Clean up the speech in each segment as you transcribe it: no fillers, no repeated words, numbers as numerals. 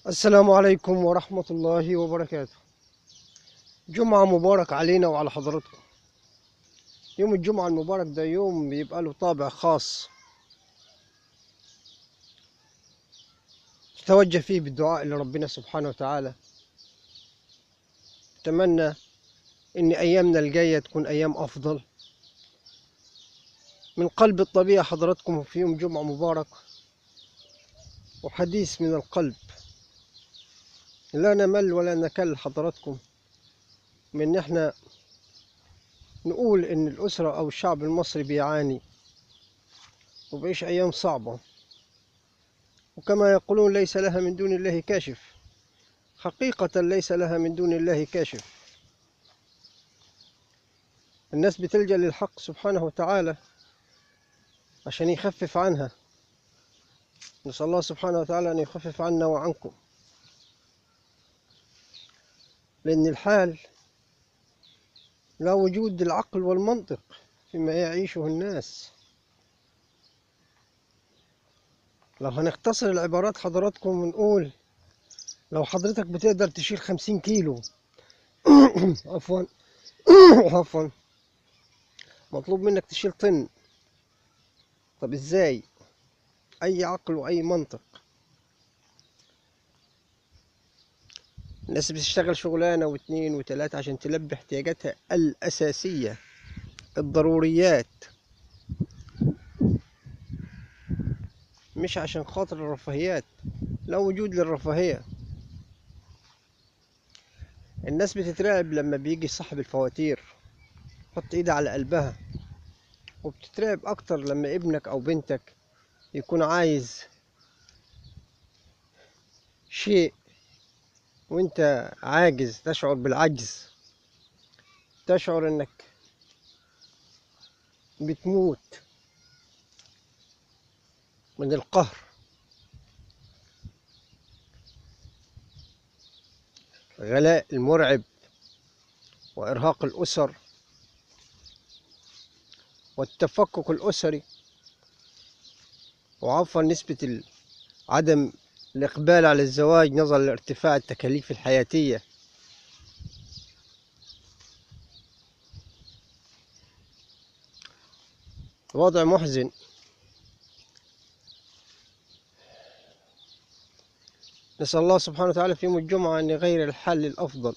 السلام عليكم ورحمة الله وبركاته. جمعة مبارك علينا وعلى حضراتكم. يوم الجمعة المبارك ده يوم بيبقى له طابع خاص تتوجه فيه بالدعاء لربنا سبحانه وتعالى. أتمنى إن أيامنا الجاية تكون أيام أفضل. من قلب الطبيعة حضراتكم في يوم جمعة مبارك وحديث من القلب، لا نمل ولا نكل حضراتكم من إن احنا نقول إن الأسرة أو الشعب المصري بيعاني وبيعيش أيام صعبة، وكما يقولون ليس لها من دون الله كاشف. حقيقة ليس لها من دون الله كاشف. الناس بتلجأ للحق سبحانه وتعالى عشان يخفف عنها. نسأل الله سبحانه وتعالى أن يخفف عنا وعنكم، لأن الحال لا وجود للعقل والمنطق فيما يعيشه الناس. لو هنختصر العبارات حضراتكم ونقول لو حضرتك بتقدر تشيل 50 كيلو عفوا عفوا مطلوب منك تشيل طن، طب ازاي؟ اي عقل واي منطق؟ الناس بتشتغل شغلانة واثنين وثلاثة عشان تلبي احتياجاتها الأساسية، الضروريات، مش عشان خاطر الرفاهيات. لا وجود للرفاهية. الناس بتترعب لما بيجي صاحب الفواتير حط ايدها على قلبها، وبتترعب اكتر لما ابنك او بنتك يكون عايز شيء وانت عاجز، تشعر بالعجز، تشعر انك بتموت من القهر. الغلاء المرعب وإرهاق الأسر والتفكك الأسري، وعفوا نسبة عدم الإقبال على الزواج نظرا لارتفاع التكاليف الحياتية. وضع محزن. نسأل الله سبحانه وتعالى في يوم الجمعة أن يغير الحال للأفضل.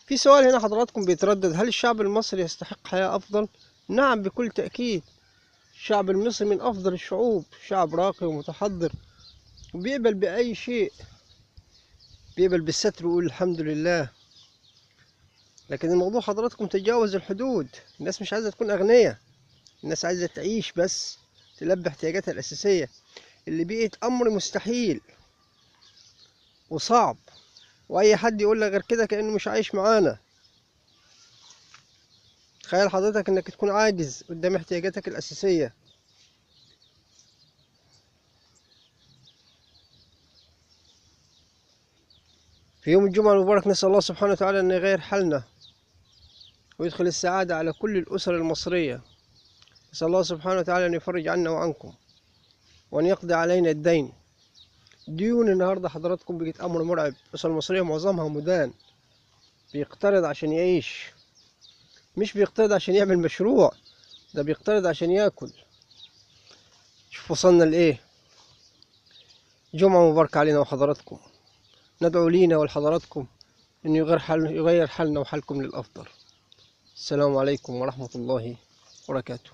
في سؤال هنا حضراتكم بيتردد، هل الشعب المصري يستحق حياة أفضل؟ نعم بكل تأكيد. الشعب المصري من أفضل الشعوب، شعب راقي ومتحضر وبيقبل بأي شيء، بيقبل بالستر ويقول الحمد لله. لكن الموضوع حضراتكم تجاوز الحدود. الناس مش عايزة تكون أغنياء، الناس عايزة تعيش بس، تلبي احتياجاتها الأساسية اللي بقت أمر مستحيل وصعب، وأي حد يقول لك غير كده كأنه مش عايش معانا. تخيل حضرتك إنك تكون عاجز قدام احتياجاتك الأساسية. في يوم الجمعة المبارك نسأل الله سبحانه وتعالى أن يغير حالنا ويدخل السعادة على كل الأسر المصرية. نسأل الله سبحانه وتعالى أن يفرج عنا وعنكم وأن يقضي علينا الدين. ديون النهاردة حضراتكم بقت أمر مرعب. الأسر المصرية معظمها مدان، بيقترض عشان يعيش، مش بيقترض عشان يعمل مشروع، ده بيقترض عشان ياكل. شوف وصلنا لإيه. جمعة مباركة علينا وحضراتكم. ندعو لينا ولحضراتكم أن يغير حالنا وحالكم للأفضل. السلام عليكم ورحمة الله وبركاته.